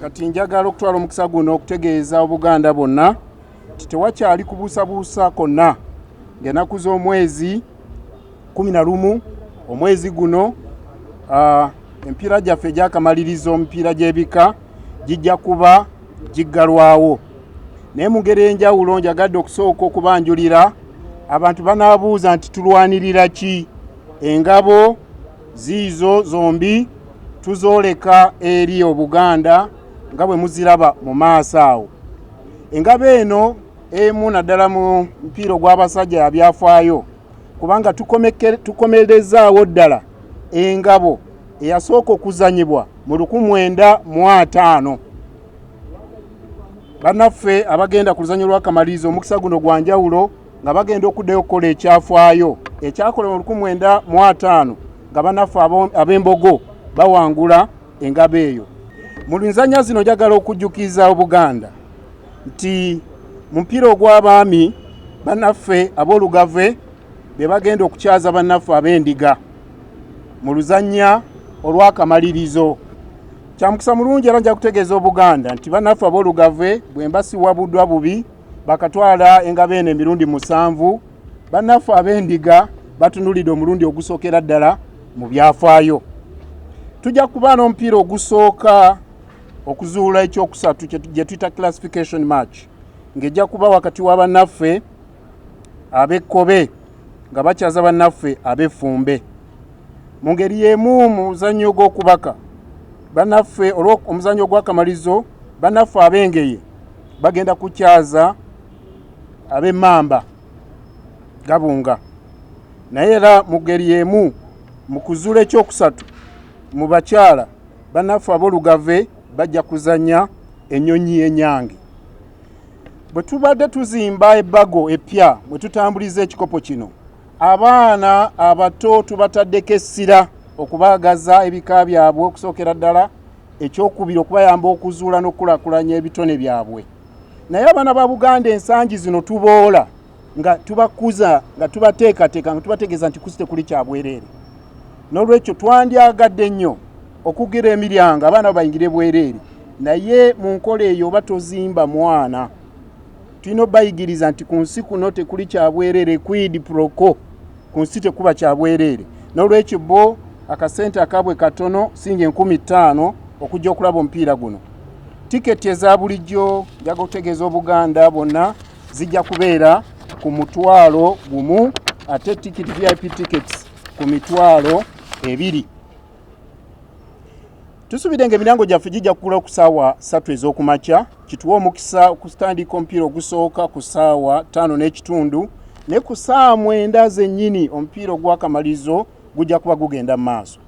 Kati njagala okutwala omukisa guno okutegeeza Obuganda bwonna nti tewakyali kubuusabuusa kwonna ng'ennaku z'omwezi 11 omwezi guno, emipiira gyaffe egyakamaliriza omupiira gy'ebika gijja kuba giggalwawo. Naye mu ngeri enjawulo njagadde okusooka okubanjulira abantu banaabuuza nti tulwanirira ki? Engabo ziizo zombi tuzooleka eri Obuganda nga bwe muziraba mu maaso awo. Engabo eno emu naddala mu mupiira ogw'abasajja yabyafaayo, kubanga tukomerezaawo ddala engabo eyasooka okuzanyibwa mu 1950. Bannaffe abagenda ku luzannya lw'akamalirizo omukisa guno gwa njawulo nga bagenda okuddayo okukola ekyafaayo ekyakolebwa mu 1950 nga bannaffe ab'embogo bawangula engabo eyo. Mu nzannya zino njagala okujjukiza Obuganda nti mu mupiira ogw'abaami bannaffe ab'olugave be bagenda okukyaza bannaffe ab'endiga mu luzannya olw'akamalirizo. Kya mukisa mulungi era nja kutegeeza Obuganda nti bannaffe ab'olugave bwe mba siwabuddwa bubi bakatwala engabo eno emirundi 7, bannaffe ab'endiga batunulidde omulundi ogusookera ddala mu byafaayo. Tujja kuba n'omupiira ogusooka okuzuula ekyokusatu gye tuyita classification match, ng'ejja kuba wakati wa bannaffe ab'ekkobe nga bakyaza bannaffe ab'effumbe. Mu ngeri y'emu mu muzannyo gw'okubaka bannaffe omuzannyo ogw'akamalizo bannaffe ab'engeye bagenda kukyaza ab'emmamba gabunga. Naye era mu ngeri y'emu mu kuzuula ekyokusatu mu bakyala bannaffe ab'olugave bajja kuzannya ennyonyi enyange. Bwe tubadde tuzimba ebbago eppya mwe tutambuliza ekikopo kino, abaana abato tubataddeko essira okubaagaza ebika byabwe okusookera ddala, ekyokubiri okubayamba okuzuula n'okukulaakulanya ebitone byabwe. Naye abaana ba Buganda ensangi zino tuboola nga tubakuza, nga tubateekateeka, nga tubategeeza nti kusi tekuli kya bwereere. N'olwekyo twandyagadde nnyo okugira emiryango abaana bayingire bwereere, naye mu nkola eyo oba tozimba mwana. Tulina obayigiriza nti ku nsi kuno tekuli kya bwereere, quid pro quo, ku nsi tekuba kya bwereere. N'olwekyo bo akasente akaabwe katono singa 5000 okujja okulaba omupiira guno. Tiketi eza bulijjo njaga okutegeeza Obuganda bwonna zijja kubeera ku 10,000, ate tikiti VIP tickets ku 20,000. Tusuubire nga emiryango gyaffe gijja kugula ku ssaawa 3 ez'okumakya, kituwe omukisa okutandika omupiira ogusooka ku ssaawa 5:15, ne ku ssaawa 9 zennyini omupiira ogw'akamalirizo gujja kuba gugenda mu maaso.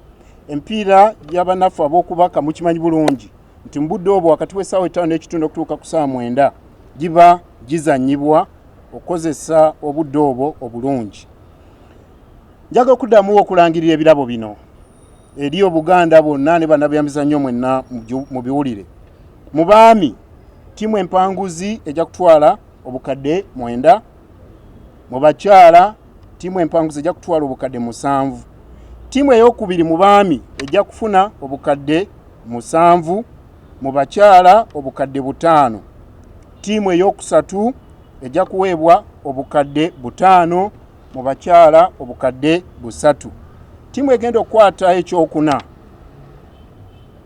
Emipiira gy'abannaffe ab'okubaka mukimanyi bulungi nti mu budde obwo wakati w'essaawa 5:15 okutuuka ku ssaawa 9 giba gizannyibwa okukozesa obudde obwo obulungi. Njagala okuddamu okulangirira ebirabo bino eri Obuganda bwonna ne bannabyamizannyo mwenna mubiwulire. Mu baami ttiimu empanguzi ejja kutwala obukadde 9, mu bakyala ttiimu empanguzi ejja kutwala obukadde 7. Ttiimu ey'okubiri mu baami ejja kufuna obukadde 7, mu bakyala obukadde 5. Ttiimu ey'okusatu ejja kuweebwa obukadde 5, mu bakyala obukadde 3. Ttiimu egenda okukwata ekyokuna,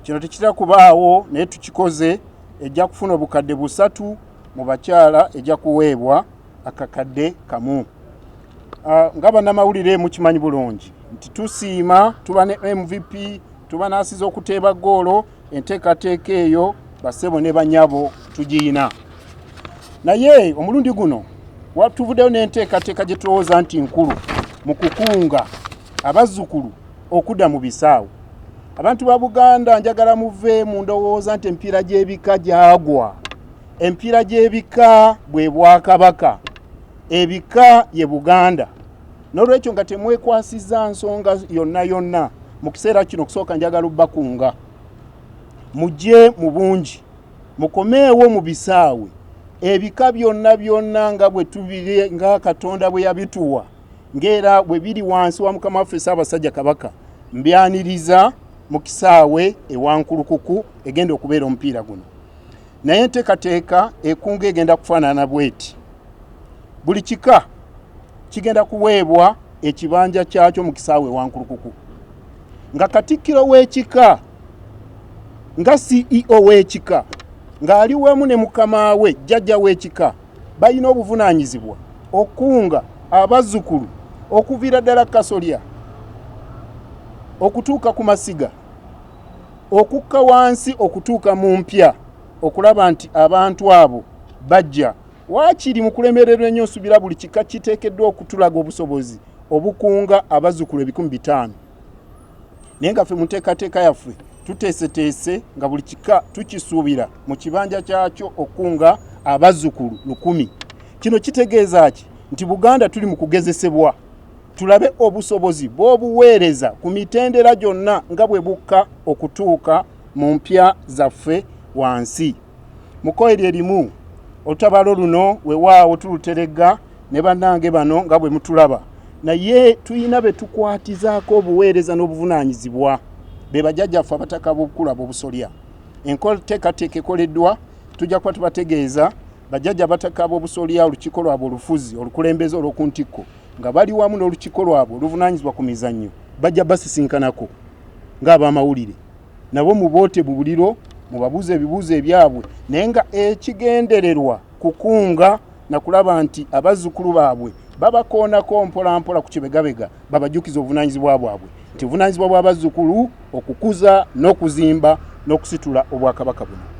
kino tekitera kubaawo naye tukikoze, ejja kufuna obukadde 3, mu bakyala ejja kuweebwa akakadde 1. Nga bannamawulire mukimanyi bulungi nti tusiima, tuba ne MVP, tuba n'asiza okuteeba ggoolo, enteekateeka eyo bassebo ne bannyabo tugiyina. Naye omulundi guno tuvuddeyo n'enteekateeka gye tulowooza nti nkulu mu kukunga abazzukulu okudda mu bisaawe. Abantu ba Buganda njagala muve mu ndowooza nti emipiira gy'ebika gyagwa. Emipiira gy'ebika bwe bwakabaka, ebika ye Buganda. N'olwekyo nga temwekwasizza nsonga yonna yonna mu kiseera kino, okusooka njagala obbakunga. Mujje mu bungi, mukomeewo mu bisaawe, ebika byonna byonna nga bwe tubiri, nga Katonda bwe yabituwa, ng'era bwe biri wansi wa Mukama waffe Ssaabasajja Kabaka. Mbyaniriza mu kisaawe ewankulukuku egenda okubeera omupiira guno. Naye enteekateeka ekunga egenda kufaanana bweti: buli kika kigenda kuweebwa ekibanja kyakyo mu kisaawe ewankulukuku, nga katikkiro w'ekika, nga CEO w'ekika, ng'ali wamu ne mukama we jjajja w'ekika, balina obuvunaanyizibwa okukunga abazzukulu okuviira ddala Kasolya okutuuka ku masiga, okukka wansi okutuuka mu mpya, okulaba nti abantu abo bajja. Waakiri mu kulemererwa ennyo, nsubira buli kika kiteekeddwa okutulaga obusobozi obukunga abazzukulu 500,000, naye nga ffe mu nteekateeka yaffe tuteeseteese nga buli kika tukisuubira mu kibanja kyakyo okukunga abazzukulu 1,000. Kino kitegeeza ki? Nti Buganda tuli mu kugezesebwa, tulabe obusobozi bw'obuweereza ku mitendera gyonna nga bwe bukka okutuuka mu mpya zaffe wansi. Mu kkowe lye limu, olutabalo luno wewaawo tuluteregga ne bannange bano nga bwe mutulaba, naye tulina be tukwatizaako obuweereza n'obuvunaanyizibwa, be bajjajjaffe abataka b'obukulu ab'obusolya. Enteekateeka ekoleddwa, tujja kuba tubategeeza. Bajjajja abataka b'obusolya, olukiiko lwabwe olufuzi olukulembeze olw'oku ntikko, nga bali wamu n'olukiiko lwabwe oluvunaanyizibwa ku mizannyo, bajja basisinkanako ng'abamawulire, nabo muboote mu buliro, mubabuuze ebibuuzo ebyabwe, naye nga ekigendererwa kukunga na kulaba nti abazzukulu baabwe babakoonako mpola mpola ku kibegabega, babajjukiza obuvunaanyizibwa bwabwe, nti obuvunaanyizibwa bw'abazzukulu okukuza n'okuzimba n'okusitula obwakabaka buno.